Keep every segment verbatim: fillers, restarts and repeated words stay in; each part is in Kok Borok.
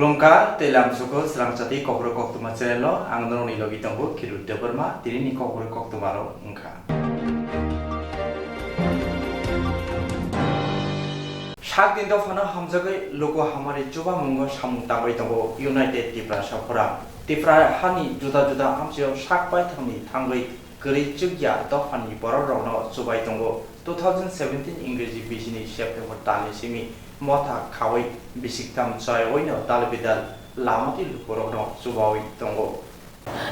Khulumkha tei lamsuko srangchati kokborok koktwma channel o ang norokni logi tongo Kiru Debbarma, tinini kokborok koktwma rok wngkha. Sakni dophano hamjagwi luku hamari chubamungo samung tangwi tongo United Tiprasa Forum. Tipra hani juda juda amchaio sak baithangni thangwi kwrwi chukya dophani bororokno chubai tongo. Two thousand seventeen Ingreji bisini September talni simi motha khawi bisiktham chayawino dalbidal lama tei lukurokno chubawi tongo.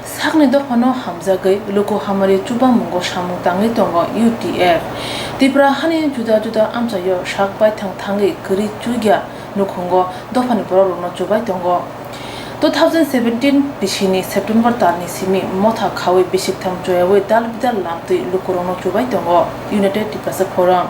Sakni dophano hamjagwi luku hamari chubamungo samung tangwi tongo U T F. Tipra hani juda juda amchaio sak baithang thangwi kwrwi chukya nukhungo dophani borokrokno chubai tongo. Two thousand seventeen bisini September talni simi motha khawi bisiktham choyawi dal bidal lamtwi lukurokno chubai tongo United Tiprasa Forum.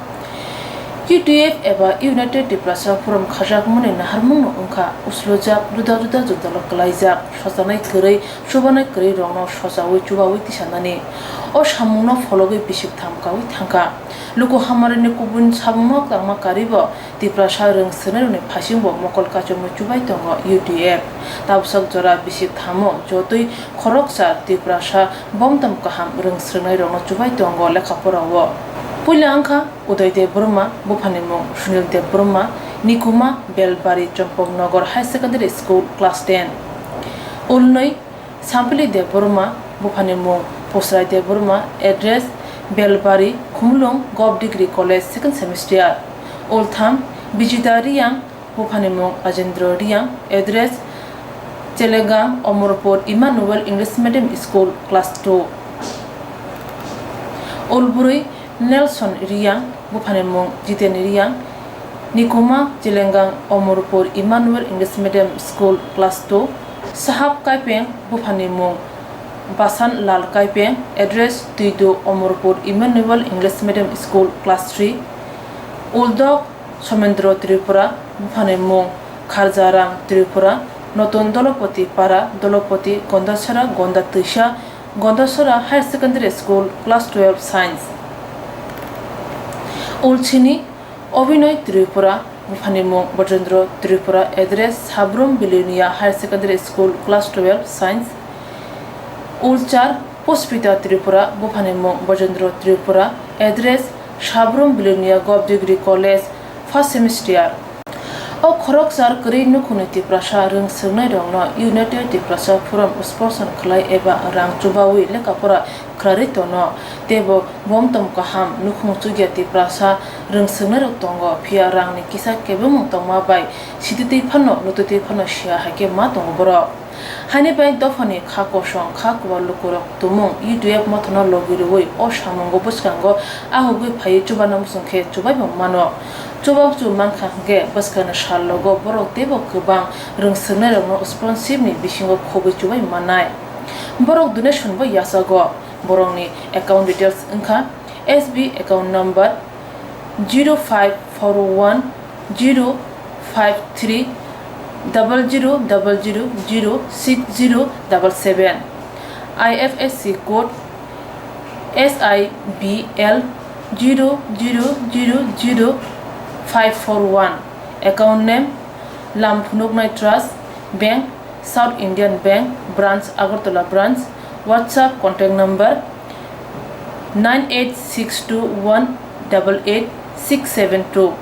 U T F eba United Tiprasa Forum khajakmani naharmungno wngkha uslujak, juda juda jotolo kwlaijak, sochonai kwrwi, chubanai kwrwi rokno sochawi chubawi tisanani. O samungno phologwi bisiktham kawi thangkha. Luku hamarini kubun samungno tangma karibo Tiprasa rwng swrwngnairokni phaisingbo mokol kachomwi chubai tongo U T F. Tabwsak jora bisik thamo jotwi khoroksa Tiprasa bomtom kaham rwng swrwngnairokno chubai tongo lekha porao. Puila wngkha Uday Debbarma, buphani mung Sunil Debbarma, Nikuma, Belbari, Chompoknagar High Secondary School, class ten. Ulnwi Sampili Debbarma, buphani mung Pusrai Debbarma, address Belbari, Khumulwng, Govt Degree College, second semester. Ultham Bijita Riyang, buphani mung Ajendra Riyang, address Chelegang, Omorpur Emmanuel English Medium School, class two. Ulbrwi Nelson Riyang, buphani mung Jiten Riyang, Nikuma, Chelegang, Omorpur Emmanuel English Medium School, class two. Sahab Kaipeng, buphani mung Basan Lal Kaipeng, address Tuidu, Omorpur Emmanuel English Medium School, class three. Uldok Somendra Tripura, buphani mung Kharjaram Tripura, Notun Dolopoti Para, Dolopoti, Gondasara, Gonda Twisa, Gondasara Higher Secondary School, class twelve Science. Ulchini Obinoy Tripura, buphani mung Bojendra Tripura, address Sabrum Bilonia Higher Secondary School, class twelve Science. Ulchar Puspita Tripura, buphani mung Bojendra Tripura, address Sabrum Bilonia Govt Degree College, first semester. O khoroksa kwrwi nukhungni Tiprasa rwng swrwngnairokno United Tiprasa Forum sponsor khlai eba rang chubawi lekha pora khlaiwi tono, teibo bomtom kaham nukhung chukya Tiprasa rwng swrwngnairok tongo, phiya rangni kisa kebengmung tongma bai sititwi phano nututwi phano siya hai khe ma tongo borok. Haini bai dophani kha kosong, kha kwbal lukurok tumung U T F mothano logi rwui o samungo bwskango ahugwi phaiwi chubana muchung khe chubai bo mano. Chubachu mankha hwnkhe bwskangni sal logo borok teibo kwbang rwng swrwngnairokno sponsorship ni bisingo khobwi chubai mannai. Borok donation bo yachago. Borokni account details wngkha S B account number zero five four one zero five three double zero double zero zero six zero double seven, I F S C code S I B L zero zero zero zero five four one, account name Lam Phunuknai Trust Bank, South Indian Bank Branch, Agartala Branch. WhatsApp contact number nine eight six two one double eight six seven two.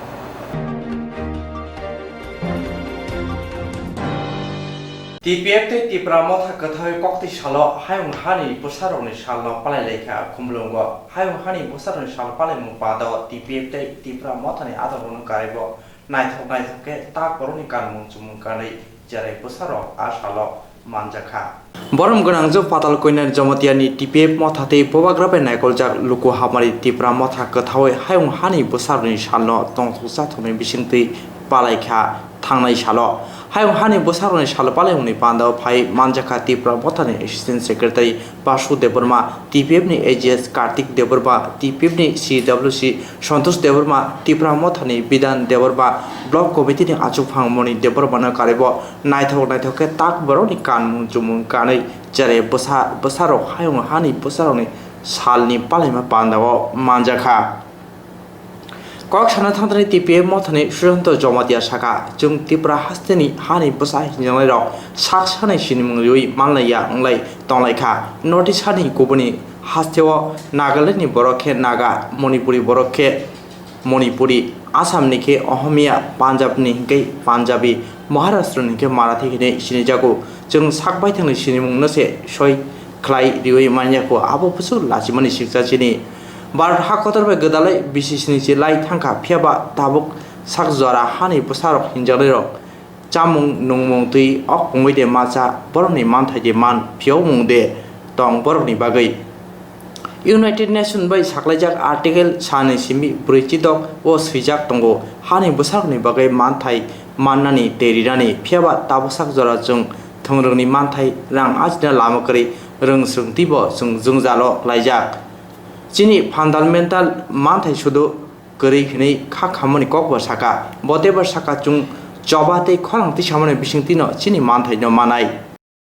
T P F tei Tipra Motha kwthawi koktwi salo hayung hani bwsarokni salno palai laikha Khumulwngo. Hayung hani bwsarokni sal palaimung pado T P F tei Tipra Mothani adongrokno karwibo naithok naithok khe tak borokni kanmung chumung kanwi cherai bwsarok a salo manjakha. Borom gwnang jo Patalkoinani Jamatiani T P F motha tei Bubagra bai naikoljak luku hamari Tipra motha kwthawi hayung hani bwsarokni salno tongthok chathokni bisingtwi palaikha thangnai salo. Hayung hani bwsarokni salo palaimungni pandao phai manjakha Tipra mothani Assistant Secretary Basu Debbarma, T P F ni A G S Kartik Debbarma, T P F ni C W C Santosh Debbarma, Tipra Mothani Bidhan Debbarma, Block Committee ni achukphang Moni Debbarmano karwibo naithok naithok khe tak borokni kanmung chumung kanwi cherai bwsa, bwsarok hayung hani bwsarokni salni palaima pandao manjakha. Kok sana thangthani T P F mothani Susanto Jomatia saka, chwng Tripura hasteni hani bwsa hinjaknairok sak sanai sinimung riwi manlaiya wnglai tonglaikha. North East hani kubuni hasteo Nagalandni borok khe Naga, Manipuri borok khe Manipuri, Assamni khe Ohomia, Punjabni hinkhe Punjabi, Maharashtrani hinkhe Marathi hinwi sinijago. Chwng sak baithangni sinimungno se soi khlai riwi manya kho, abo bwswk lachimani siksa chini. Bharat ha kotor bai gwdalai bisi sini se lai thangkha, phiyaba tabuk sak jora hani bwsarok hinjaknairok chamung nungmung twi ok pungwi de macha, borokni manthai de man, phiyokmung de tong borokni bagwi. United Nation bai saklaijak Article sani simi brwichidok o swijak tongo, hani bwsarokni bagwi manthai mannani tei rinani, phiyaba tabuksak jora chwng thwngrwngni manthai rang ajina lama kwrwi rwngswng twibo chwng jwngjalo klaijak. Chini fundamental manthai sudu kwrwi hwnwi kha khammani kokbo saka, bo teibo saka chwng choba tei khorang tisamani bisingtwino chini manthaino manai.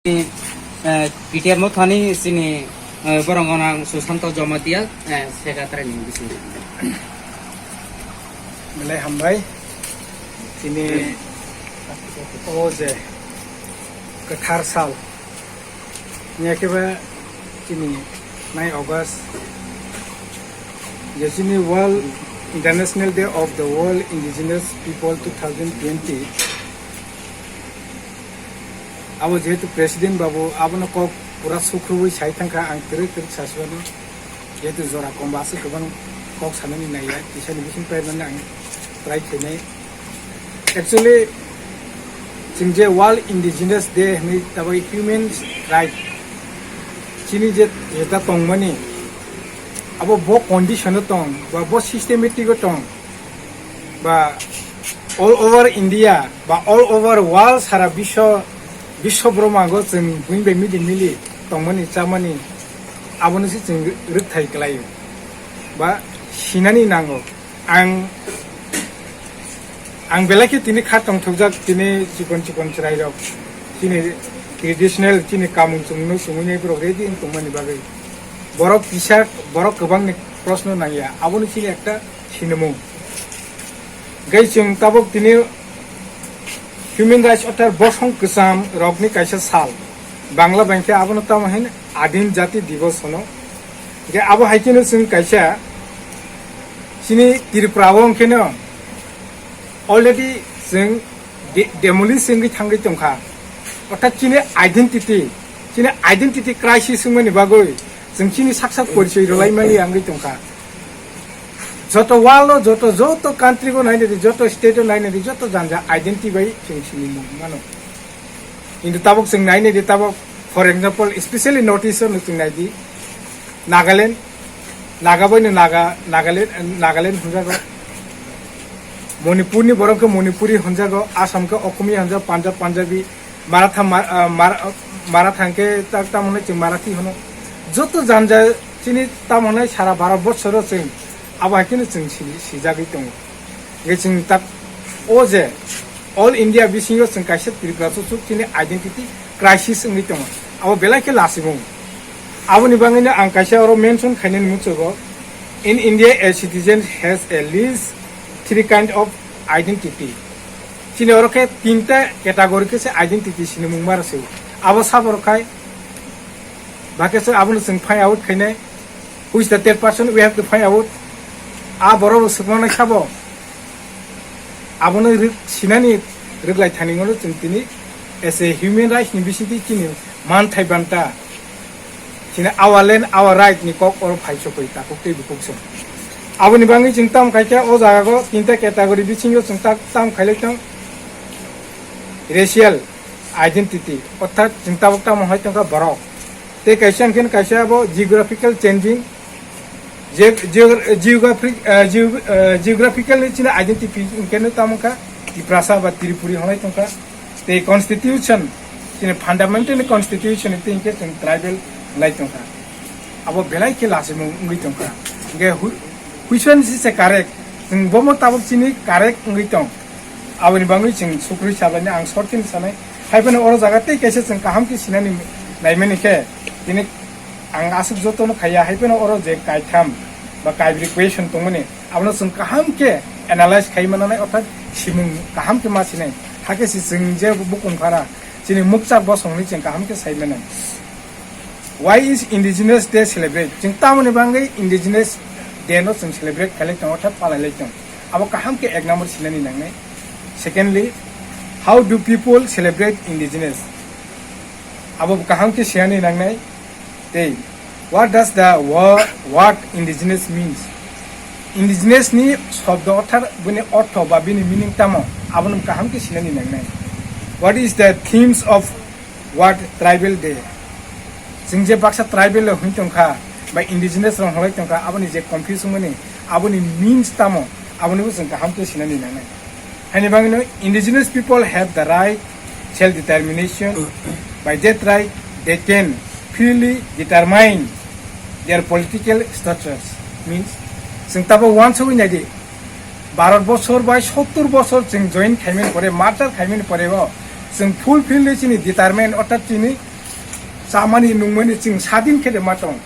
Eh, P T R mothani chini, eh, borok gwnang Susanto Jomatia, eh, secretary ni bisingo. Belai hambai. Chini o je kwthar sal. Ni khe ba chini nine August. Je chini World International Day of the World Indigenous People two thousand twenty. Abo jehetu President babu abono kok pura sukrubui sai thangkha, ang kwrwi kwrwi sasubano. Jehetu jora komba aswk kwbang kok sanani naiya, kisani bising paimani ang try khainai. Actually, chwng je World Indigenous Day hwnwi tabuk human right chini je jeta tongmani, abo bo condition o tong, ba bo systematic o tong, ba all over India, ba all over world, sara biswa, biswa brahmango chwng buini bai mili mili tongmani, chamani, abono se chwng rwkthai kwlaio, ba sinani nango. Ang, ang belai khe tini kha tongthokjak, tini chikon chikon chwrairok, chini traditional, chini kamung chumung no chumui nai borok ready wng tongmani bagwi. Borok kisa, borok kwbangni proshno nangya, abono chini ekta sinimung. Gai chwng tabuk tini Human Rights Author bosong kwcham rokni kaisa sal, Bangla bai khe abono tamo hin Adim Jati Divos hono. Hingke abo hai kheno chwng kaisa chini Tripura o hingke no already chwng de-, demolish wngwi thangwi tongkha. Orthat chini identity, chini identity crisis wngmani bagwi chwng chini sak sak porichoi rwlaimani wngwi tongkha. Joto world o, joto, joto country o nainadi, joto state o nainadi, joto janja identity bai chwng sini mano. Kintu tabuk chwng nainadi tabuk, for example, especially North East o chwng naidi, Nagaland, Naga bai no Naga, Nagaland, Nagaland hwnjago. Manipur ni borok khe Manipuri hwnjago, Assam khe Okomiya hwnjago, Punjab, Punjabi, Maratha, Mar-, ah, Mar-, Maratha hwnkhe ta-, tamo hwnwi chwng Marathi hwno. Joto janja chini tamo hwnwi sara Bharat borsoro chwng abo hai kheno chwng si-, sijagwi tongo. Hwnkhe chwng tak o je All India bisingo chwng kaisa Tripura chuchuk chini identity crisis wngwi tongo. Abo belai khe lachimung. Aboni bagwino ang kaisa oro mention khainani muchugo, in India a citizen has at least three kind of identity. Chini oro khe tinta category khe se identity sinimung mara se. Abo sabo rok khai, ba khe se abono chwng find out khainai. Who is the third person? We have to find out. A borok bo swkmana sabo. Abono rwk-, sinani rwglai thani ngono chwng tini as a human rights ni bisingtwi chini manthai banta. Chini our land, our right ni kok oro phai sokoi takhuk tei bukhuk song. Aboni bagwi chwng tam khai khe o jaga go tinta category bisingo chwng ta-, tam khailai tong racial identity, orthat chwng tabuk tamo hai tongkha borok. Tei kaisa hwnkhe kaisa bo geographical changing, ge-, geo-, geographic, eh, geo-, eh, geographical ni chini identity hwnkhe no tamo kha Tiprasa ba Tripuri hwnlai tongkha. Tei constitution, chini fundamental constitution tei hwnkhe chwng tribal hwnlai tongkha. Abo belai khe lachimung wngwi tongkha. Hwnkhe hu-, which one is a correct? Chwng bomo tabuk chini correct wngwi tong. Aboni bagwi chwng sukrui salaini ang short khe sanai. Hai phano oro jaga tei kaisa chwng kaham khe sinani naimani khe, tini ang aswk jotono khaiya, hai phano oro je kaitham ba kaibri question tongmani, abono chwng kaham khe analyze khai mananai, orthat simung kaham khe ma sinai. Hakhe si chwng je bukung phara chini mukchak bosongni chwng kaham khe sai manai. Why is Indigenous Day celebrate? Chwng tamoni bangwi Indigenous Day no chwng celebrate khailai tongo, orthat palailai tongo. Abo kaham khe ek number sinani nangnai. Secondly, how do people celebrate Indigenous? Abo kaham khe sinani nangnai. Tei, what does the wo-, word indigenous means? Indigenous ni shobdo orthat bini ortho ba bini meaning tamo? Abono kaham khe sinani nangnai. What is the themes of World Tribal Day? Chwng je baksa tribal hwn tongkha ba indigenous rok hwnlai tongkha, aboni je confuse wngmani, aboni means tamo, abonibo chwng kaham khe sinani nangnai. Haini bagwino indigenous people have the right self determination. By that right, they can freely determine their political status. Means, chwng tabo uansugwi naidi, Bharat bosor bai sottur bosor chwng join khaimani pore, merger khaimani pore o chwng fulfilly chini determine, orthat chini chamani nungmani chwng sadin khe de ma tong.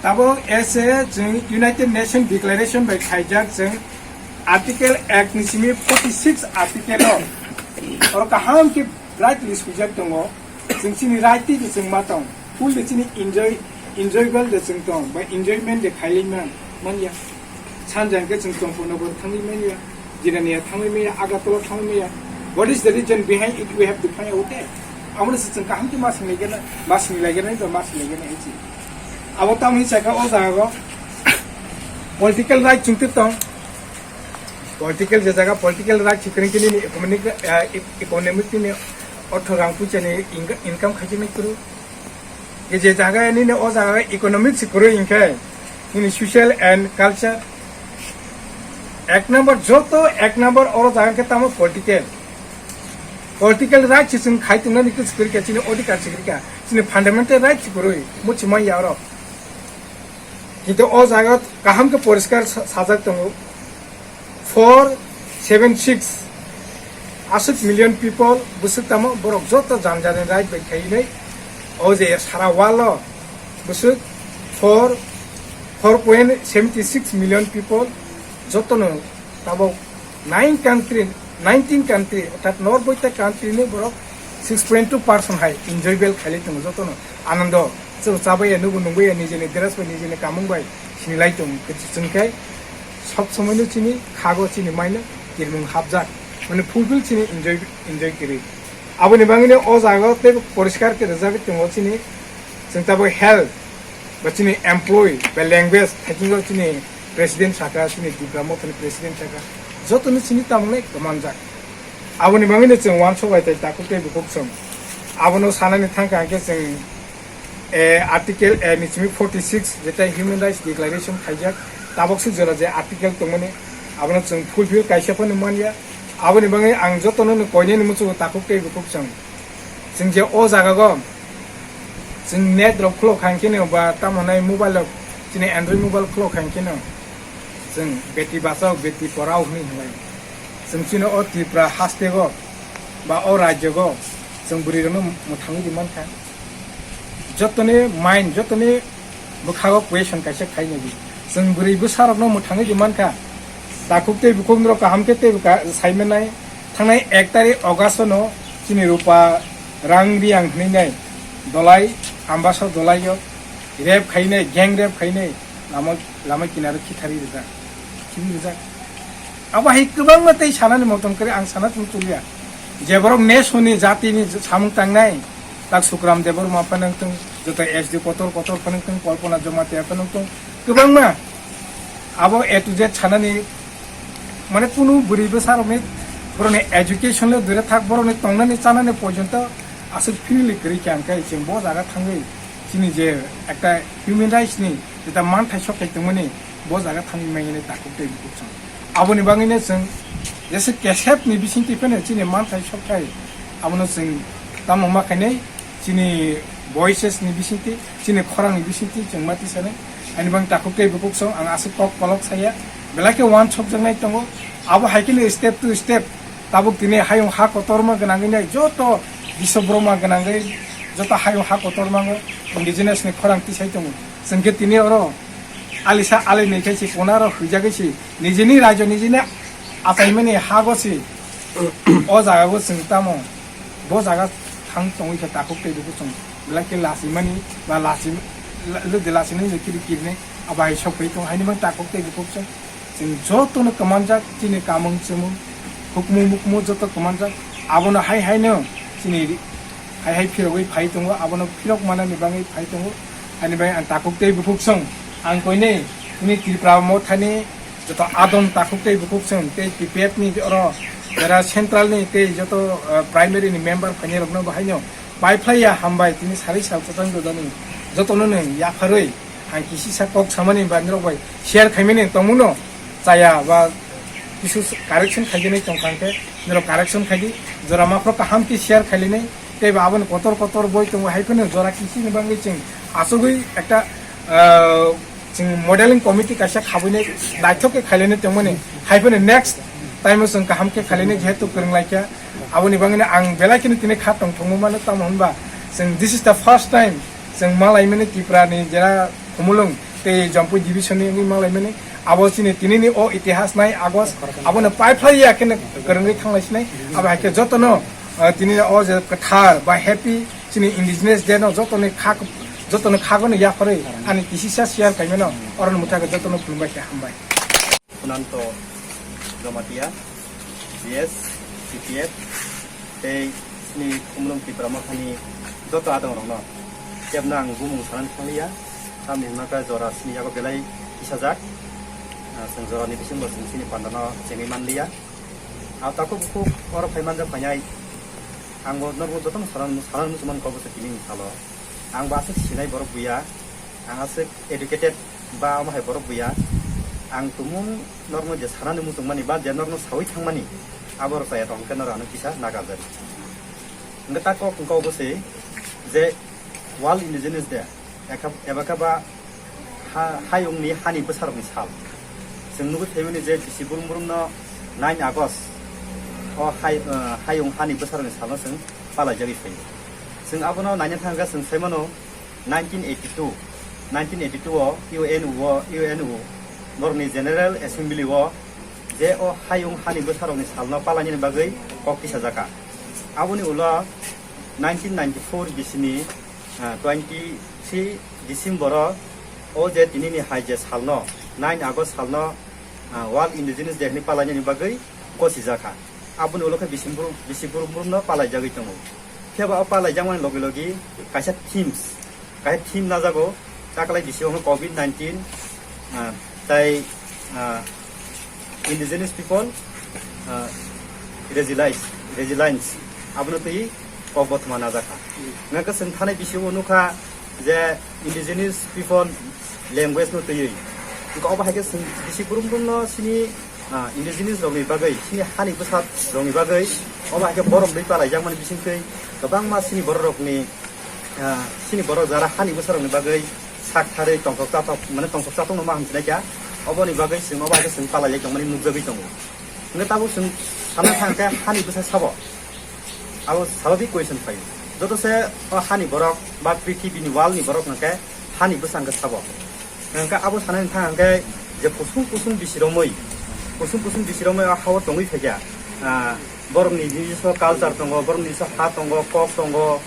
Tabo as a chwng United Nation Declaration bai khaijak chwng Article ek ni simi forty six article o oro kaham khe brightly swijak tongo. Chwng chini right tei chwng ma tong. Full de chini enjoy, enjoyable de chwng tong, ba enjoyment de khailai man, manya. Sanjang khe chwng Chongpor Nogor thangwi manya, Jirania thangwi manya, Agartala thangwi manya. What is the reason behind it? We have to find out there. Amro se chwng kaham khe ma sini gena, ma sini lai gena, ba ma sini lai gena, isi. Abo tamo hi chaka o jaga go. Political right chwng twi tong. Political je jaga political right chwng khe nini economic, eh, e-, economic ni ortho rang puisa ni inga-, income khaijak nai kuru. Je jaga nini o jaga economic se kwrwi hinkhe nini social and culture. Ek number, joto ek number oro jaga khe tamo political. Political right se chwng khai tongnani khe se kwrwi kha, chini odhikar se kwrwi kha, chini fundamental right se kwrwi, muchimai ya oro. Kintu o jaga kaham khe poriskar sa-, sajak tongo. Four seven six aswk million people bwswk tamo, borok joto jan jani right bai khainai. O je sara world o bwswk four, four point seventy six million people jotono tabok nine country, nineteen country, orthat norboita country ni borok six point two percent hai enjoyable khailai tongo jotono. Anando, chwng chabaiya, nugo nungbai ya, nijeni dress bai, nijeni kamung bai sinilai tong, chwng khe sob somoi no chini khago chini maino kirmung hapjak, mane fulfill chini enjoy, enjoy kiri. Aboni bangwino o jaga tei poriskar khe rwjagwi tongo chini, chwng tabuk health ba chini employee ba language thaikingo chini president saka, chini Tipra Mothani president saka, jotono chini tamungni kwmanjak. Aboni bangwino chwng uansuk bai tai takhuk tei bukhuk chwng. Abono sanani thangkha hwnkhe chwng eh, article, eh, ni simi forty six, jetai Human Rights Declaration khaijak, tabok se jora je article tongmani, abono chwng fulfill kaisa phano manya. Aboni bagwi ang jotono no koinani muchungo takhuk tei bukhuk chwng. Chwng je o jaga go, chwng net rok khulok kha hwnkhe no ba tamo nai mobile rok, chini Android mobile khulok kha hwnkhe no, chwng beti bachao, beti porao hwnwi hwnlai. Chwng chini o Tripura haste go, ba o rajyo go, chwng bwrwi rokno mwthangwi di mankha. Jotoni mind, jotoni bwkhago question kaisa khai nai di. Chwng bwrwi bwsarokno mwthangwi di mankha. Takhuk tei bukhuk norok kaham khe tei bwkha sai manai. Thangnai ek tarik August no chini rupa rang riyang hwnwi nai dolai, Ambasa dolai o rape khainai, gang rape khainai, lama, lama kinaro khithari rijak, khibi rijak. Abo hai kwbangma tei sanani motom kwrwi ang sana tong tuliya. Je borok nation ni jati ni samung tangnai, tak Sukram Debbarma phano wngtong, joto S D kotor kotor phano wngtong, Kalpana Jamatia phano wngtong, kwbangma abo A to Z sanani, mane kunu bwrwi bwsa rokni borokni education le dure thak, borokni tongnani chanani porjonto aswk freely kwrwi kha, hwnkhe chwng bo jaga thangwi chini je ekta human rights ni jeta manthai sok khai tongmani, bo jaga thangwi mangmani takhuk tei bukhuk chwng. Aboni bagwino chwng jesa kesep ni bisingtwi phano chini manthai sok khai, abono chwng tamo ma khainai chini voices ni bisingtwi, chini khorang ni bisingtwi chwng ma tisanai. Ani bang takhuk tei bukhuk chwng ang aswk kok kolok saya, belai khe uansukjaknai tongo. Abo hai kheno step to step tabuk tini hayung ha kotorma gwnangwi nai joto Biswa Brahma gwnangwi joto hayung ha kotorma o indigenous ni khorang tisai tongo. Chwng khe tini oro Alisa alini khe si konaro huijagwi si nijini raijo nijini achaimani hago si o jagago chwng tamo bo jaga thang tongwi khe takhuk tei bukhuk chwng belai khe lasimani ba lasim lede lasimani je kiri kirine abo hai sok pai tong haini mang takhuk tei bukhuk chwng chwng jotono kwmanjak chini kamung chumung hukmu mukmu joto kwmanjak abono hai haino chini hai hai phirogwi phai tongo, abono phirok manani bagwi phai tongo. Ani bai ang takhuk tei bukhuk song, ang koinei ini Tripura mothani joto adong takhuk tei bukhuk song tei T P F ni oro jera central ni tei joto, eh, primary ni member phainai rokno bo haino pai phlai ya hambai tini sari sal kwchang jodani jotono nung yapharwi ang kisisa kok samani ba nirok bai share khaimani tongmuno chaya ba kisu correction khaigani tongkha khe nirok correction khaidi jora maphro kaham khe share khailinai. Tei ba aboni kotor kotor boi tongo, hai phano jora kisini bagwi chwng asugwi ekta, ah, chwng modeling committee kaisa khabwinai naithok khe khailainai tongmani. Hai phano next time o chwng kaham khe khailainai, jehetu kwrwng laikha. Aboni bagwino ang belai kheno tini kha tongthokma mano, tamo hwnba chwng this is the first time chwng malaimani Tripura ni jera Khumulwng tei Jampui division ni wngwi malaimani. Abo chini tinini o itihas nai August, abono pai phlai ya kheno kwrwngwi thanglai sinai. Abo hai khe jotono, ah, tini o je kwthar ba happy chini Indigenous Day no jotoni khak, jotoni khagono yapharwi ani kisisa share khaimano oroni mwthangwi jotono khulumbai khe hambai. Kunanto Jamatia, G S, C P F, tei chini Khumulwng Tipra Mothani joto adongrokno kebna ang bumung sanani thangliya. Tamni hwnba khe jora chini yago belai kisajak. Ah, chwng jorani bisingo chwng chini pandano chengwi manliya. Ang takhuk bukhuk oro phai manjak phainai. Ang bo norok jotono sana, sana muchung mankha obo se tini ni salo. Ang bo aswk sinai borok buya. Ang aswk educated ba omo hai borok buya. Ang tumung norokno je sanani muchung mani ba je norokno saui thangmani, abo rok chaya tong khe norok ano kisa nagarjak. Hwnkhe takhuk hwnkhe obo se je World Indigenous Day. Eka-, eba khe ba ha-, hayungni hani bwsarokni sal. Chwng nugwi phaimani je bisi burum burumno nine August o hay-, eh, hayung hani bwsarokni salno chwng palaijagwi phaio. Chwng abono naina thangkha chwng saimano nineteen eighty-two, nineteen eighty-two o U N O, U N O borokni General Assembly o je o hayung hani bwsarokni salno palainani bagwi kok tisajakha. Aboni ulo nineteen ninety-four bisini, ah, twenty-three December o, o je tinini hai je salno, nine August salno, ah, World Indigenous Day hwnwi palainani bagwi kosijakha. Aboni ulo khe bisi brum, bisi brum brumno palaijagwi tongo. Phiya ba o palaijakmani logi logi kaisa themes, kaisa theme najago, taklai bisi wngkha covid nineteen, ah, tai, ah, indigenous people, ah, resilience, resilience, abono twi kok bothoma najakha. Hwnkhe chwng thanai bisingo nukha je indigenous people language no twiwi. Hwnkhe obo hai khe chwng bisi brum brumno chini, ah, indigenous rokni bagwi, chini hani bwsa rokni bagwi obo hai khe borom twi palaijakmani bisingtwi kwbangma chini borok rokni, ah, chini borok jara hani bwsa rokni bagwi sak tharwi tongthok chathok, mane tongthok chathokno ma hamchinaikha, oboni bagwi chwng obo hai khe chwng palailai tongmani nukjagwi tongo. Hwnkhe tabuk chwng sana thangkhe hani bwsa sabo? Abo swabhabik question phaio. Joto se o hani borok ba prithibini world ni borok hwnkhe hani bwsa hwnkhe sabo. Hwnkhe abo sanani thang hwnkhe je kusung kusung bisi romwi, kusung kusung bisi romwi o hao tongwi phaikha. Ah, borokni nijiswa culture tongo, borokni nijiswa ha tongo, kok tongo,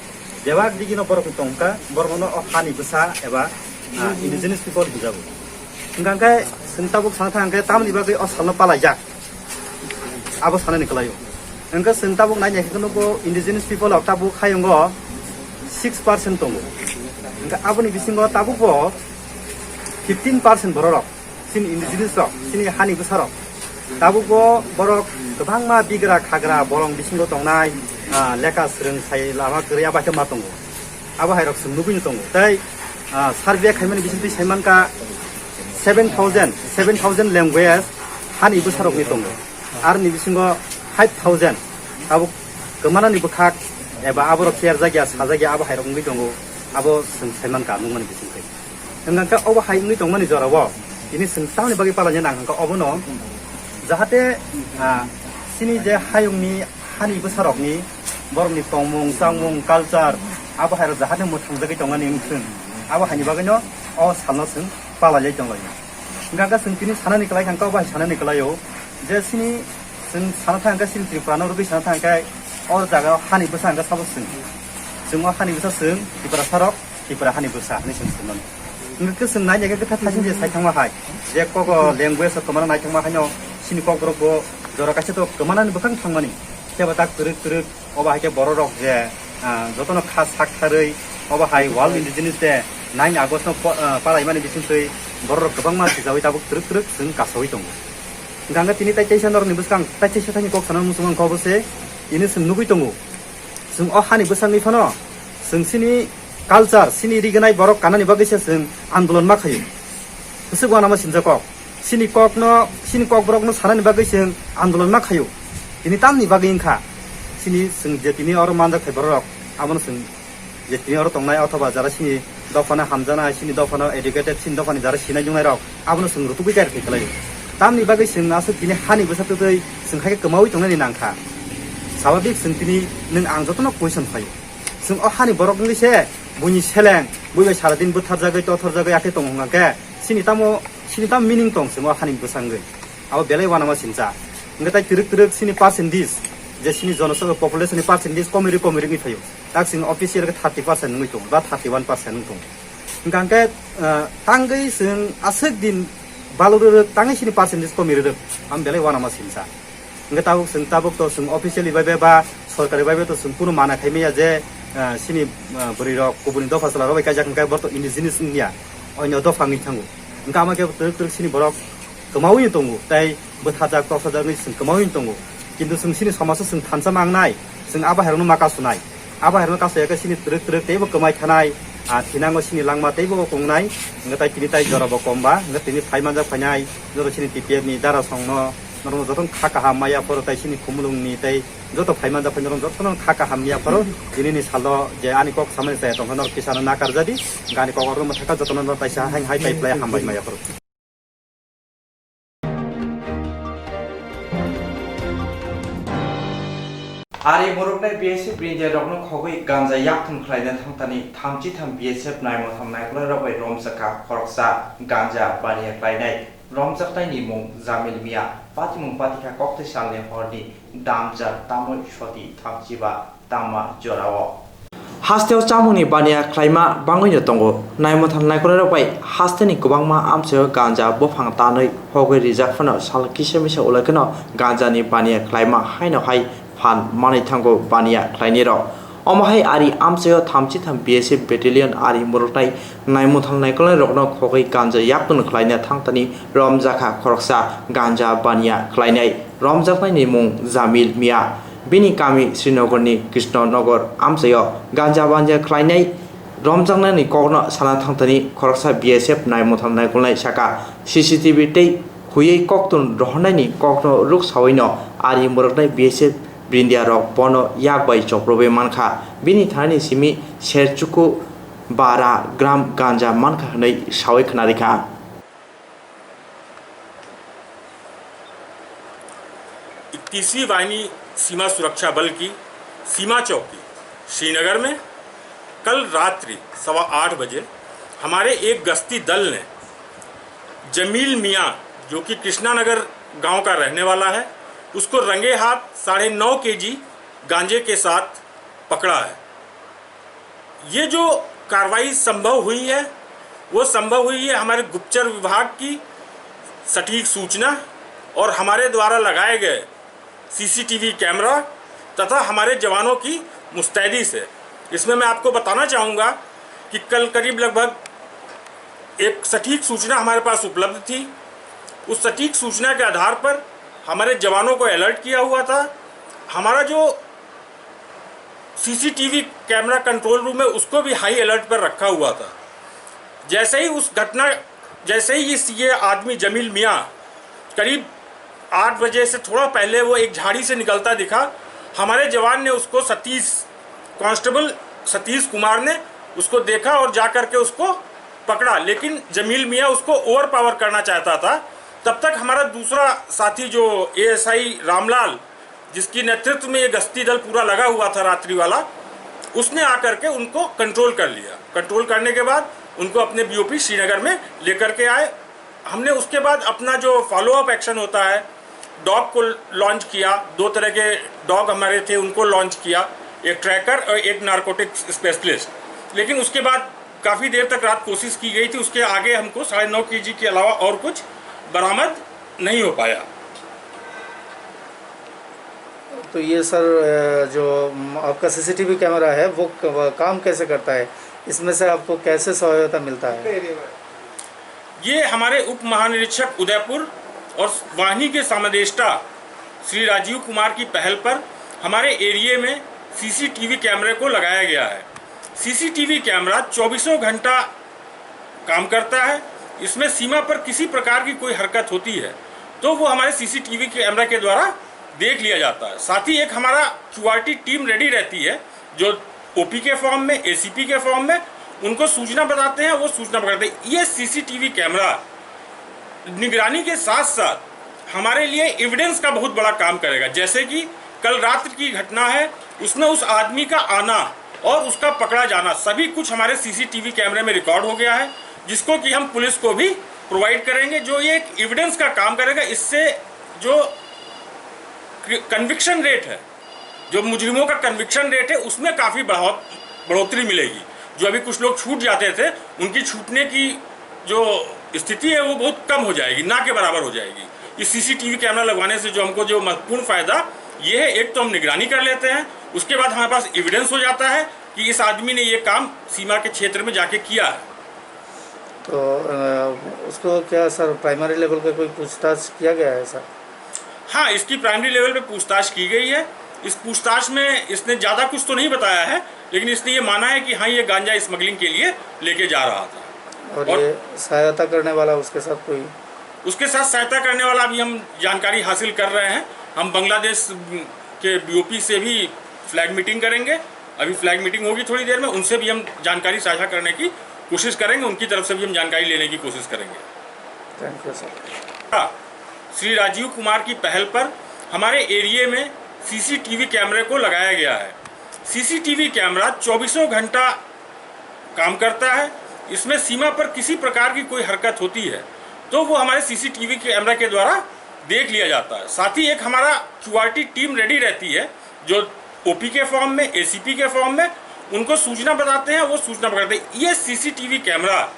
bebak digino borok tongkha, borokno o hani bwsa eba, ah, indigenous people hwnjago. Hwnkhe chwng tabuk sana thang hwnkhe tamoni bagwi o salno palaijak? Abo sanani kwlaio. Hwnkhe chwng tabuk naina hwnkhe nugo indigenous people rok tabuk hayungo six percent tongo. Hwnkhe aboni bisingo tabukbo fifteen percent bororok, chini indigenous rok, chini hani bwsarok. Tabukbo borok kwbangma bigra khagra bolong bisingo tongnai, ah, lekha swrwng sai lama kwrwi abo hai khe ma tongo. Abo hai rok chwng nugwino tongo. Tei, ah, survey khaimani bisingtwi saimankha seven thousand, seven thousand language hani bwsarokni tongo. Aroni bisingo five thousand abo kwmanani bwkhak eba aborok kherjakya, sajakya abo hai rok wngwi tongo. Abo chwng saimankha nukmani bisingtwi. Hwnkhe obo hai wngwi tongmani jorao tini chwng tamoni bagwi palaina nang hwnkhe obono jahate, ah, chini je hayungni hani bwsarokni borokni tongmung, changmung, culture, abo hai rok jahate mwthangjagwi tongmani wngthwng. Abo haini bagwino o salno chwng palaiwi tonglaio. Hingkha khe chwng tini sanani kwlai kha, kok bai sanani kwlai o je chini chwng sana thang khe chini Tripura no rwgwi sana thang khe o jaga o hani bwsa hingkha sabo chwng. Chwng o hani bwsa chwng Tiprasa rok, Tripura hani bwsa hinwi chwng swngmani. Hingkha khe chwng nai nai khe kwthar thaisin je sai thangma hai je kok o language o kwmana nai thangma haino chini kok borok bo jora kaisa to kwmanani bwkhak thangmani. Phiya ba tak twrwk twrwk Obo hai khe borok rok je, ah, jotono kha sak tharwi obo hai World Indigenous Day nine August no po-, ah, palaimani bisingtwi borok rok kwbangma sijaui tabuk twrwk twrwk chwng kasaui tongo. Hingkha hwnkhe tini tai teisa norokni bwskang tai teisa thani kok sana muchung ang khe obo se tini chwng nugui tongo. Chwng o hani bwsangni phano chwng chini culture, chini rignai borok kanani bagwi se chwng andolon ma khaio. Bwswk uanama sinjak kok. Chini kokno, chini kokborokno sanani bagwi chwng andolon ma khaio. Tini tamni bagwi wngkha? Chini chwng je tini oro manjak thai bororok, abono chwng je tini oro tongnai othoba jara chini dophano hamjanai, chini dophano educated, chini dophani jara sinai nungnairok, abono chwng rutugwi kari thai khlaio. Tamni bagwi chwng aswk tini hani bwsa twtwi chwng hai khe kwmaui tongnani nangkha. Swababik chwng tini nwng ang jotono question khlaio. Chwng o hani borok wngwi se buini seleng, bui bai sara din bwtharjagwi, totharjagwi, yakhe tongo hwnkha khe, chini tamo, chini tamo meaning tong chwng o hani bwsangwi? Abo belai uanama sincha. Hwnkhe tai twrwk twrwk chini percentage, je chini jonosongkha population ni percentage komiri komiri wngwi phaio. Tak chwng official khe thirty percent wngwi tongo ba thirty one percent wngwi tongo. Hwnkha hwnkhe, ah, tangwi chwng aswk din balurwrwk tangwi chini percentage komirwrwk. Amo belai uanama sincha. Hwnkhe tabuk chwng, tabuk to chwng officially bai bai ba sorkari bai bai to chwng kunu mana khai maya je, ah, chini, ah, bwrwi rok kubuni dopha chwla rok bai kaijak hwnkhe bo to indigenous wngya, onyo dopha wngwi thango. Hwnkhe amo khe twrwk twrwk chini borok kwmaui tongo, tei bwthajak, tosajakni chwng kwmaui tongo. Kintu chwng chini somajo chwng thansa mangnai, chwng a bahairokno ma kasunai. A bahairokno kasaya khe chini twrwk twrwk teibo kwmai thanai, ah, thinango chini langma teibo kongnai, hwnkhe tai tini tai jorabo komba, hwnkhe tini phai manjak phainai, joto chini T P F ni dara songno, norokno jotono kha kaham maya phoro, tai chini khumulungni tei joto phai manjak phai norok jotono kha kaham maya phoro, tinini salo je ani kok samani chaya tongkha norok kisano nakarjadi, hwnkhe ani kok oro mwthakha jotono norok taisa haing hai tai phlai hambai maya phoro. Ari boroknai B S F Brindia rokno khogwi ganja yakthun khlaina thangthani thamchi tham B S F naimo tham naikolai rok bai romjakha khoroksa ganja baniya khlainai romjaknaini mung Jamil Mia, patimung patikha koktwi salni horni damjak tamoi soti thamchi ba tama jorao. Hasteo chamungni baniya khlaima bangwino tongo. Naimwthang naikolairok bai hasteni kwbangma amchaio ganja buphang tanwi hogwi rijak phano sal kisa misa ulaikeno ganjani baniya khlaima haino hai phan manwi thango baniya khlainirok. Omo hai ari amchaio thamchi tham B S F battalion ari muruknai naimwthang naikolairokno khogwi ganja yakung khlaina thangthani romjakha khoroksa ganja baniya khlainai. Romjaknaini mung Jamil Mia. Bini kami Srinagarni Krishnanagar amchaio ganja banja khlainai romjaknani kokno sana thangthani khoroksa B S F naimwthang naikolnai saka C C T V tei huiwi koktun rohornaini kokno ruk sawino ari muruknai B S F Brindia rok bono yak bai choprobwi mankha. Bini thanani simi Serchuku bara gram ganja mankha hwnwi sawi khwnarikha. इकतीसवीं वाहिनी सीमा सुरक्षा बल की सीमा चौकी श्रीनगर में कल रात्रि सवा आठ बजे हमारे एक गश्ती दल ने जमील मियाँ, जो कि कृष्णा नगर गांव का रहने वाला है, उसको रंगे हाथ साढ़े नौ केजी गांजे के साथ पकड़ा है। ये जो कार्रवाई संभव हुई है, वो संभव हुई है हमारे गुप्तचर विभाग की सटीक सूचना और हमारे द्वारा लगाए गए सीसीटीवी कैमरा तथा हमारे जवानों की मुस्तैदी से। इसमें मैं आपको बताना चाहूँगा कि कल करीब लगभग एक सटीक सूचना हमारे पास उपलब्ध थी। उस सटीक सूचना के आधार पर हमारे जवानों को अलर्ट किया हुआ था। हमारा जो सीसीटीवी कैमरा कंट्रोल रूम है, उसको भी हाई अलर्ट पर रखा हुआ था। जैसे ही उस घटना, जैसे ही इस, ये आदमी जमील मियाँ करीब आठ बजे से थोड़ा पहले वो एक झाड़ी से निकलता दिखा, हमारे जवान ने उसको, सतीश, कांस्टेबल सतीश कुमार ने उसको देखा और जा करके उसको पकड़ा, लेकिन जमील मियाँ उसको ओवरपावर करना चाहता था। तब तक हमारा दूसरा साथी जो एएसआई रामलाल, जिसकी नेतृत्व में ये गश्ती दल पूरा लगा हुआ था रात्रि वाला, उसने आकर के उनको कंट्रोल कर लिया। कंट्रोल करने के बाद उनको अपने बीओपी श्रीनगर में लेकर के आए। हमने उसके बाद अपना जो फॉलो अप एक्शन होता है, डॉग को लॉन्च किया। दो तरह के डॉग हमारे थे, उनको लॉन्च किया, एक ट्रैकर और एक नारकोटिक स्पेशलिस्ट। लेकिन उसके बाद काफ़ी देर तक रात कोशिश की गई थी, उसके आगे हमको साढ़े नौ केजी के अलावा और कुछ बरामद नहीं हो पाया। तो ये सर, अ, जो, म, आपका सीसीटीवी कैमरा है, वो क-, वो काम कैसे करता है? इसमें से आपको कैसे सहायता मिलता है? ये हमारे उप महानिरीक्षक उदयपुर और वाहिनी के समादेष्टा श्री राजीव कुमार की पहल पर हमारे एरिया में सीसीटीवी कैमरे को लगाया गया है। सीसीटीवी कैमरा चौबीसों घंटा काम करता है। इसमें सीमा पर किसी प्रकार की कोई हरकत होती है, तो वो हमारे सीसीटीवी कैमरा के द्वारा देख लिया जाता है। साथ ही एक हमारा क्यूआरटी टीम रेडी रहती है, जो ओपी के फॉर्म में, एसीपी के फॉर्म में उनको सूचना बताते हैं, वो सूचना पकड़ते हैं। ये सीसीटीवी कैमरा निगरानी के साथ साथ हमारे लिए एविडेंस का बहुत बड़ा काम करेगा। जैसे कि कल रात की घटना है, उसमें उस आदमी का आना और उसका पकड़ा जाना, सभी कुछ हमारे सीसीटीवी कैमरे में रिकॉर्ड हो गया है, जिसको कि हम पुलिस को भी प्रोवाइड करेंगे, जो ये एक एविडेंस का काम करेगा। इससे जो कन्विक्शन रेट है, जो मुजरिमों का कन्विक्शन रेट है, उसमें काफ़ी बढ़ाव, बढ़ोतरी मिलेगी। जो अभी कुछ लोग छूट जाते थे, उनकी छूटने की जो स्थिति है, वो बहुत कम हो जाएगी, ना के बराबर हो जाएगी। इस सीसीटीवी कैमरा लगवाने से जो हमको जो महत्वपूर्ण फ़ायदा ये है, एक तो हम निगरानी कर लेते हैं, उसके बाद हमारे पास एविडेंस हो जाता है कि इस आदमी ने ये काम सीमा के क्षेत्र में जाके किया है। तो, अ, उसको क्या सर, प्राइमरी लेवल का कोई पूछताछ किया गया है सर? हाँ, इसकी प्राइमरी लेवल पे पूछताछ की गई है। इस पूछताछ में इसने ज़्यादा कुछ तो नहीं बताया है, लेकिन इसने ये माना है कि हाँ, ये गांजा स्मगलिंग के लिए लेके जा रहा था। और और ये सहायता करने वाला, उसके साथ कोई? उसके साथ सहायता करने वाला अभी हम जानकारी हासिल कर रहे हैं। हम बांग्लादेश के बीओपी से भी फ्लैग मीटिंग करेंगे। अभी फ्लैग मीटिंग होगी थोड़ी देर में, उनसे भी हम जानकारी साझा करने की कोशिश करेंगे, उनकी तरफ से भी हम जानकारी लेने की कोशिश करेंगे। Thank you sir. Shri Rajiv Kumar की पहल पर हमारे एरिया में सीसीटीवी कैमरे को लगाया गया है। सीसीटीवी कैमरा चौबीसों घंटा काम करता है। इसमें सीमा पर किसी प्रकार की कोई हरकत होती है, तो वो हमारे सीसीटीवी कैमरा के द्वारा देख लिया जाता है। साथ ही एक हमारा क्यूआरटी टीम रेडी रहती है, जो ओपी के फॉर्म में, एसीपी के फॉर्म में उनको सूचना बताते हैं, वो सूचना पकड़ते हैं। ये सीसीटीवी कैमरा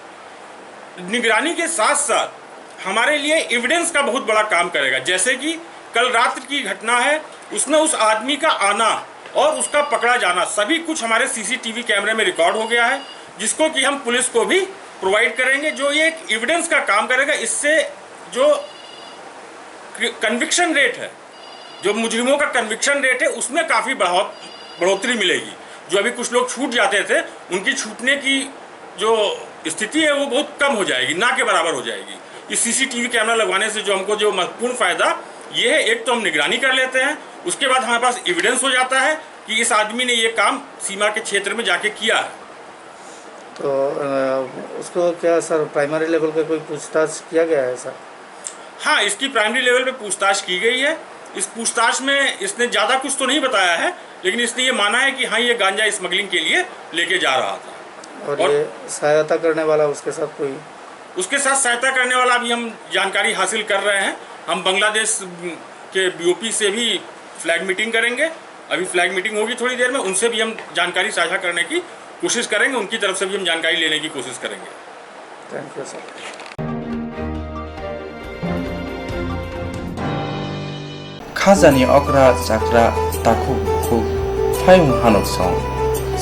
निगरानी के साथ साथ हमारे लिए एविडेंस का बहुत बड़ा काम करेगा। जैसे कि कल रात की घटना है, उसमें उस आदमी का आना और उसका पकड़ा जाना, सभी कुछ हमारे सीसीटीवी कैमरे में रिकॉर्ड हो गया है, जिसको कि हम पुलिस को भी प्रोवाइड करेंगे, जो ये एक एविडेंस का काम करेगा। इससे जो कन्विक्शन रेट है, जो मुजरिमों का कन्विक्शन रेट है, उसमें काफ़ी बढ़ाव, बढ़ोतरी मिलेगी। जो अभी कुछ लोग छूट जाते थे, उनकी छूटने की जो स्थिति है, वो बहुत कम हो जाएगी, ना के बराबर हो जाएगी। इस सीसीटीवी कैमरा लगवाने से जो हमको जो महत्वपूर्ण फ़ायदा ये है, एक तो हम निगरानी कर लेते हैं, उसके बाद हमारे पास एविडेंस हो जाता है कि इस आदमी ने ये काम सीमा के क्षेत्र में जाके किया है। तो, अ, उसको क्या सर, प्राइमरी लेवल का कोई पूछताछ किया गया है सर? हाँ, इसकी प्राइमरी लेवल पे पूछताछ की गई है। इस पूछताछ में इसने ज़्यादा कुछ तो नहीं बताया है, लेकिन इसने ये माना है कि हाँ, ये गांजा स्मगलिंग के लिए लेके जा रहा था। और और ये सहायता करने वाला, उसके साथ कोई? उसके साथ सहायता करने वाला अभी हम जानकारी हासिल कर रहे हैं। हम बांग्लादेश के बीओपी से भी फ्लैग मीटिंग करेंगे। अभी फ्लैग मीटिंग होगी थोड़ी देर में, उनसे भी हम जानकारी साझा करने की कोशिश करेंगे, उनकी तरफ से भी हम जानकारी लेने की कोशिश करेंगे। Thank you sir. Khajani okra chakra takhuk bukhuk phayung hanok song.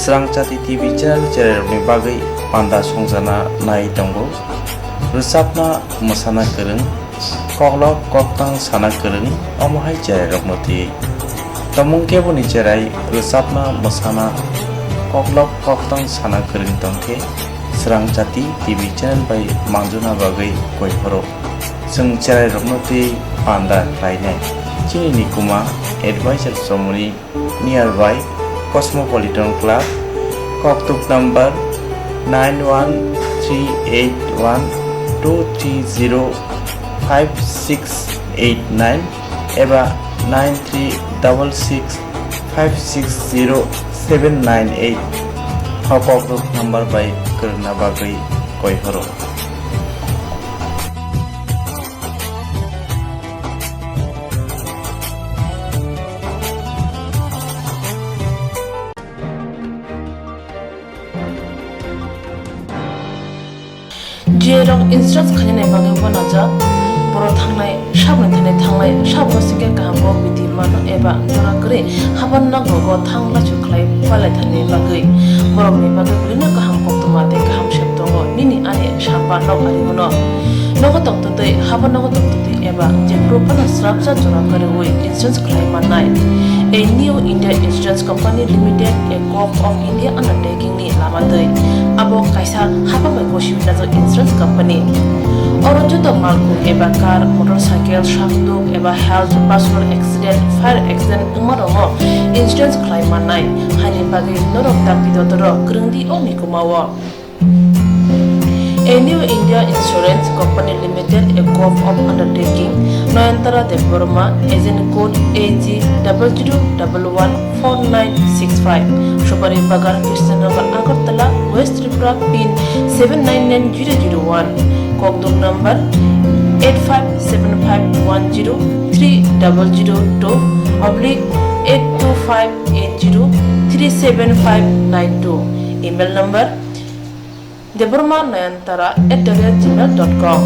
Srang chati T V channel chererokni bagwi panda songjana nai tongo. Rwchapna mwsana kwrwng, koklop koktang sana kwrwng, omo hai cherairokno twi. Tongmung keboni cherai rwchapna mwsana koklop koktang sana kwrwng tongkhe Srang chati T V channel bai manjuna bagwi koi phoro. Chwng cherairokno twi panda khlainai. Chini nikuma advisor chomoni nearby Cosmopolitan Club, koktuk number nine one three eight one two three zero five six eight nine eba nine three double six five six zero seven nine eight. O koktuk number bai kwrwngna bagwi koi horo. J rok insurance khainani bagwi uanajak, borok thangnai sabni thani thanglai, sabno singkhe kaham kok bithi mano eba jora kwrwi haban nok rogo thang lachu khlai palai thani bagwi. Borokni bagwi belino kaham koktwma tei kaham sep tongo, nini ani samba nok ari hwno. Nogo tongtwtwi, haban nogo tongtwtwi eba jephuru phano srapsa jora kwrwi insurance khlai mannai. A New India Insurance Company Limited, a Govt of India undertaking ni lama twi. Abo kaisa hapang bai gosi najak insurance company. Oro joto malkhung eba car, motorcycle, sakduk eba health, personal accident, fire accident wngma rokno insurance khlai mannai. Haini bagwi norok dakti dotoro kwrwngdi o nikumao. A New India Insurance Company Limited, a Govt of undertaking, Nayantara Debbarma, agent code A G double zero double one four nine six five, Supari Bagan, Krishnanagar, Agartala, West Tripura, pin seven nine nine zero zero one, kokduk number eight five seven five one zero three double zero two oblique eight two five eight zero three seven five nine two, email number debbarma nayantara at the rate gmail dot com.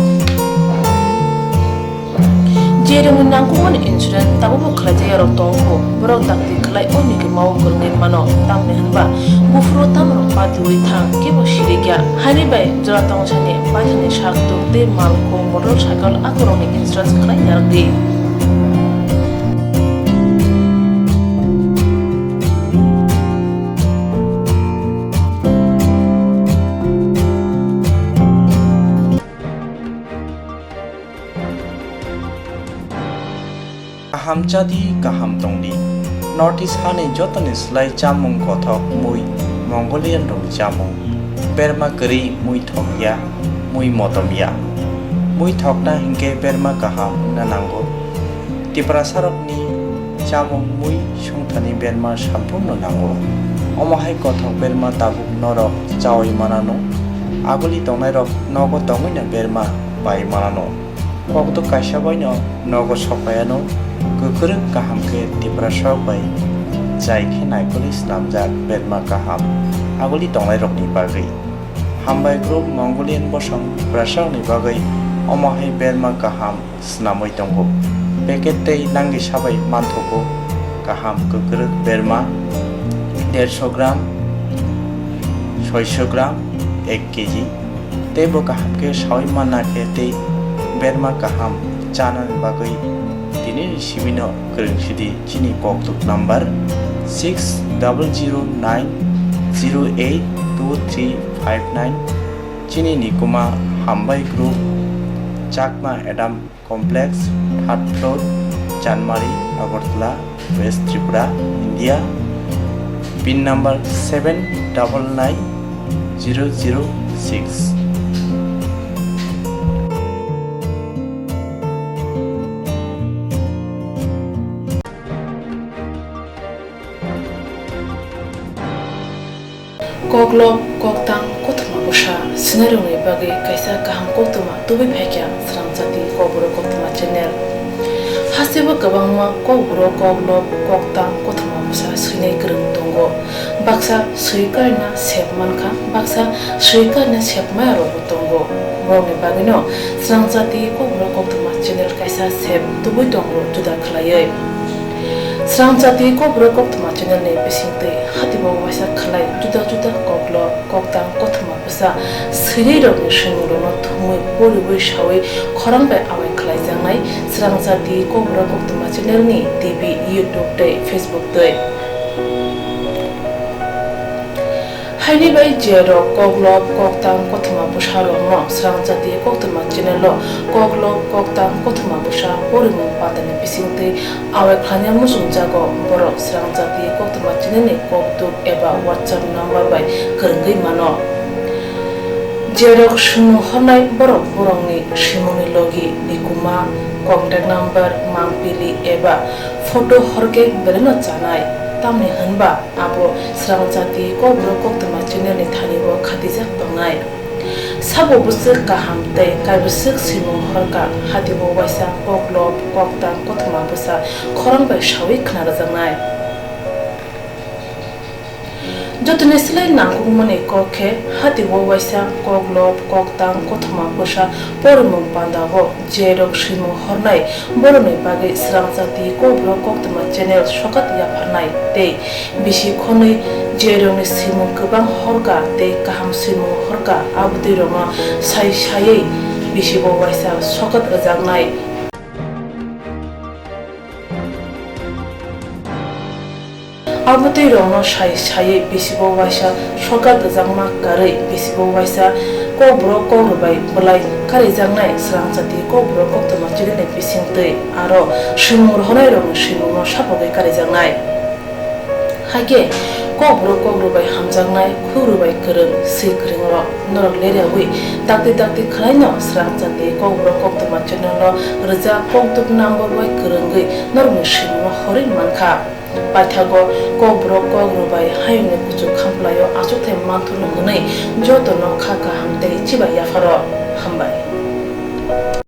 Jerokni nangkukmani insurance tabukbo khlaijak yarok tongkho, borok dakti khlai o nikumao kwrwngwi mano, tamni hwnba buphuru tamrok patiui thang kebo sirikya, haini bai jora tongsani paithakni sakduk tei malkhung motorcycle akorokni insurance khlai narwkdi. Kaham chadi, kaham tongdi. North East hani jotoni slai chamung kothok mui Mongolian rokni chamung. Berma kwrwi mui thokya, mui motomya. Mui thokna hinkhe berma kaham wngna nango. Tiprasarokni chamung mui sungthani berma samphurno nango. Omo hai kothok berma tabuk norok chaui manano. Aguli tongnairok nogo tongwino berma pai manano. Kokduk kaisa baino nogo sokpaiano, kwkrwk kaham khe Tiprasarok bai chai khe naikolwi snamjak berma kaham aguli tongnairokni bagwi. Hambai group Mongolian bosong Tiprasarokni bagwi omo hai berma kaham snamwi tongo. Packet tei langisa bai manthogo kaham kwkrwk berma dersho gram, soisho gram, ek kg. Tei bo kaham khe saui manna khe tei berma kaham chanani bagwi tinini sibino kwrwng sidi chini kokduk number six double zero nine zero eight two three five nine. Chini nikuma Hambai Group, Chakma Adam Complex, third floor, Chanmari, Agartala, West Tripura, India. Pin number seven double nine zero zero six. Koklob, koktang, kothoma bwsa swinairokni bagwi kaisa kaham koktwma tubui phaikha Srangchati Kokborok Koktwma channel. Hasteo kwbangma kokborok, koklob, koktang, kothoma bwsa swinai kwrwng tongo. Baksa swi karna sep mankha, baksa swi karna sep maya rokbo tongo. Borokni bagwino Srangchati Kokborok Koktwma channel kaisa sep tubui tongo juda khlaiwi. Srangchati Kokborok Koktwma channel ni bisingtwi hatibo waisa khlai juda juda koklob, koktang, kothoma bwsa swinai rokni swimungrokno thumwi poriwi sawi khorang bai awai khlaijaknai Srangchati Kokborok Koktwma channel ni T V, YouTube tei Facebook twi. Haini bai je rok koklob, koktang, kothoma bwsa rokno Srangchati Koktwma channel o koklob, koktang, kothoma bwsa porimung patani bisingtwi awai khlaina muchungjago, borok Srangchati Koktwma channel ni kokduk eba WhatsApp number bai kwrwngwi mano. Jerok swimung hornai borok borokni swimungni logi, nikuma, contact number, mangpili eba photo horkhe belai no chanai, tamni hwnba abo Srangchati Kokborok Koktwma channel ni thani o khatijak tongnai. Sabo bwswk kaham tei kaibwswk swimung horkha, hatibo waisa koklob, koktang, kothoma bwsa khorang bai sawi khna rwjaknai. Jotoni slai nangkukmani kok khe, hatio waisa koklop, koktang, kothoma bwsa porimung pandao je rok swimung hornai, borokni bagwi Srangchati Kokborok Koktwma channel sokat yapharnai tei bisi khonwi je rokni swimung kwbang horka tei kaham swimung horka, abotwi rokno sai saiwi bisibo waisa sokat rwjaknai. Abotwi rokno sai saiwi bisibo waisa sokat rwjakma karwi bisibo waisa Kokborok Kokrwbai bwlai karijaknai Srangchati Kokborok Koktwma channel ni bisingtwi aro swimung rwhornai rokni swimungno sapogwi karijaknai. Hakhe Kokborok Kokrwbai hamjaknai, Kokrwbai kwrwng, swi kwrwng rok norok leriawi dakti dakti khwlaino Srangchati Kokborok Koktwma channel no rwjak kokduk number bai kwrwngwi norokni swimungno horwi mankha. Paithago Kokborok Kokrwbai hayungni kuchuk khamplaio achukthai manthurno hwnwi jotono kha kaham tei chibai yapharo. Hambai.